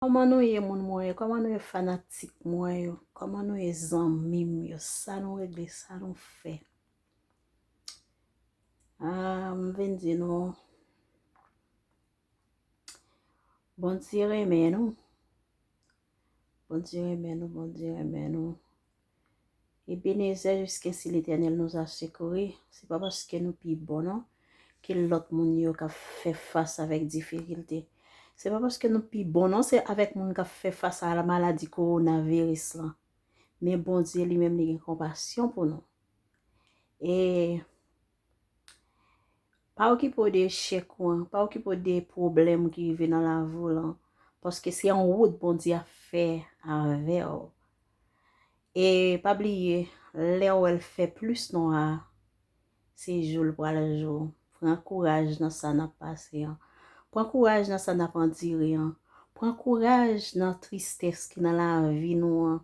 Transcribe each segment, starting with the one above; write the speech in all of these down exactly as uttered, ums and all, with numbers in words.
Kòman nou ye, moun mwen yo? Kòman nou ye, fanatik mwen yo? Kòman nou ye, zanmi m yo? Sa nou regle, sa nou fè? Ah, m vin di nou, Bondye renmen nou. Bondye renmen nou, Bondye renmen nou. Ebenezè, jusqu'ici l'Éternel nous a secourus. Se pa paske nou pi bon, non, ke lòt moun yo k ap fè fas avèk difikilte. Se pa paske nou pi bon, non, se avèk moun k ap fè fas a la maladi kowonaviris lan. Men Bondye li menm, li gen konpasyon pou nou. E pa okipe w de echèk ou an, pa okipe w de pwoblèm ki rive nan lavi w lan, paske se yon wout Bondye ap fè avè w. E pa bliye, lè w wè l fè plis nwa, se jou l pral jou. Pran kouraj nan sa n ap pase an. Pran kouraj nan sa n ap andire an. Pran kouraj nan tristès ki nan lavi nou an.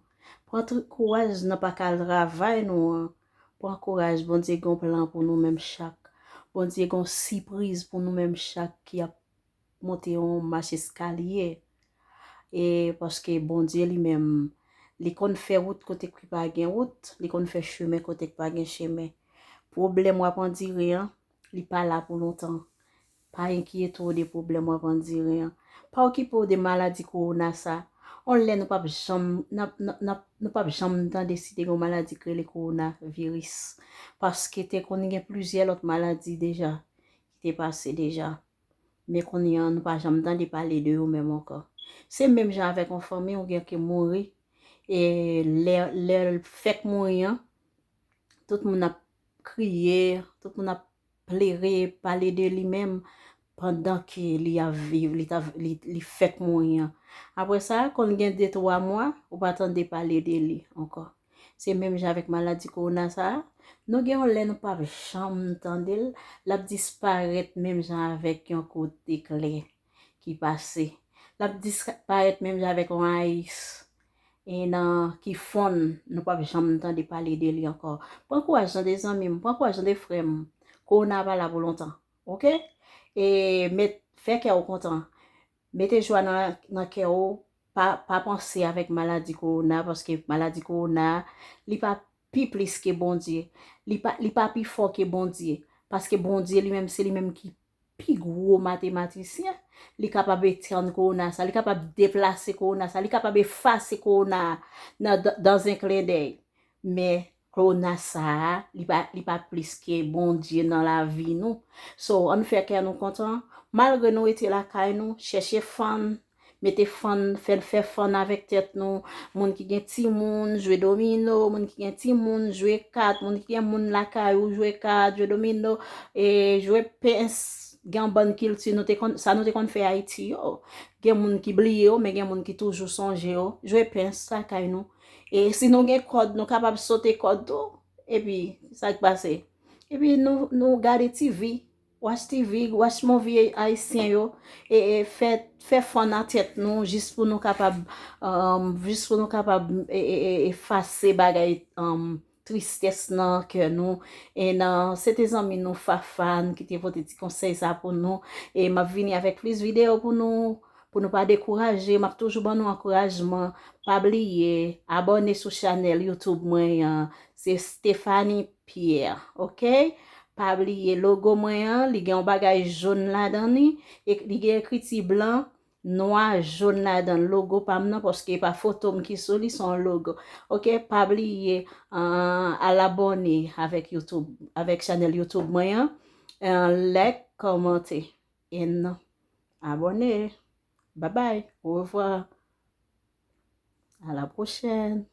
Pran tri- kouraj nan pa ka al travay nou an. Pran kouraj, Bondye gen yon plan pou nou menm chak. Bondye gen yon sipriz pou nou menm chak ki ap monte yon mach eskalye. E paske Bondye li menm, li konn fè wout kote ki pa gen wout, li konn fè chemen kote ki pa gen chemen. Pwoblèm w ap andire an, li pa la pou lontan. Pa enkyete w de pwoblèm w ap andire an. Pa okipe w de maladi kowona sa. On lè nou p ap janm, n ap, n ap, n ap, nou p ap janm tande si te gen yon maladi ki rele kowonaviris. Paske te konn gen plizyè lòt maladi deja ki te pase deja. Men kounye a, nou pa janm tande pale de yo menm ankò. Se menm jan avèk yon fanmi ou gen ki mouri. E lè, lè l fèk mouri an, tout moun ap kriye, tout moun ap plere, pale de li menm pandan ke li ap viv, li, ta, li, li fèk mouri an. Apre sa, konn gen de twa mwa, ou pa tande pale de li ankò. Se menm jan avèk maladi kowona sa a. Nou gen yon lè nou p ap janm tande l, l ap disparèt menm jan avèk yon kout eklè ki pase. L ap disparèt menm jan avèk yon ais e nan ki fonn, nou p ap janm tande pale de li ankò. Pran kouraj tande zanmi m, pran kouraj tande frè m. Kowona pa la pou lontan, oke? E met, fè kè w kontan. Mete jwa nan, nan kè w, pa, pa panse avèk maladi kowona, paske maladi kowona, li pa pi plis ke Bondye. Li pa, li pa pi fò ke Bondye. Paske Bondye li menm, se li menm ki pi gwo matematisyen. Li kapab etèn kowona sa, li kapab deplase kowona sa, li kapab efase kowona nan, dans un clin d'œil. Men kowona sa a, li pa, li pa plis ke Bondye nan lavi nou. So, ann fè kè nou kontan. Malgre nou rete lakay nou, chèche fann, mete fann, fè, fè fann avèk tèt nou. Moun ki gen timoun, jwe domino. Moun ki gen timoun, jwe kat. Moun ki gen moun lakay ou, jwe kat, jwe domino, e jwe pens. Gen yon bann kilti nou te konn, sa nou te konn fè Ayiti yo. Gen moun ki bliye yo, men gen moun ki toujou sonje yo. Jwe pens lakay nou. E si nou gen kòd, nou kapab sote kòd tou. Epi, sa k pase? Epi nou, nou gade T V, watch T V, watch movie ayisyen yo, e, e fè, fè fann nan tèt nou, jis pou nou kapab, um, jis pou nou kapab, e, e, e, efase bagay, um, tristès nan kè nou. E nan, se te zanmi nou Fafan ki te pote ti konsèy sa pou nou. E m ap vini avèk plis videyo pou nou, pou nou pa dekouraje. M ap toujou ban nou ankourajman. Pa bliye, abòne sou chanèl YouTube mwen an. Se Stephanie Pierre, oke? Pa bliye logo mwen an, li gen yon bagay jòn ladan li, e li gen ekriti blan, nwa, jòn ladan logo pa m nan, paske e pa foto m ki sou li, se yon logo. Oke, pa bliye, uh, al abòne avèk YouTube, avèk chanèl YouTube mwen an. Uh, like, kòmante, and abòne. Bye bye, au revoir. À la prochaine.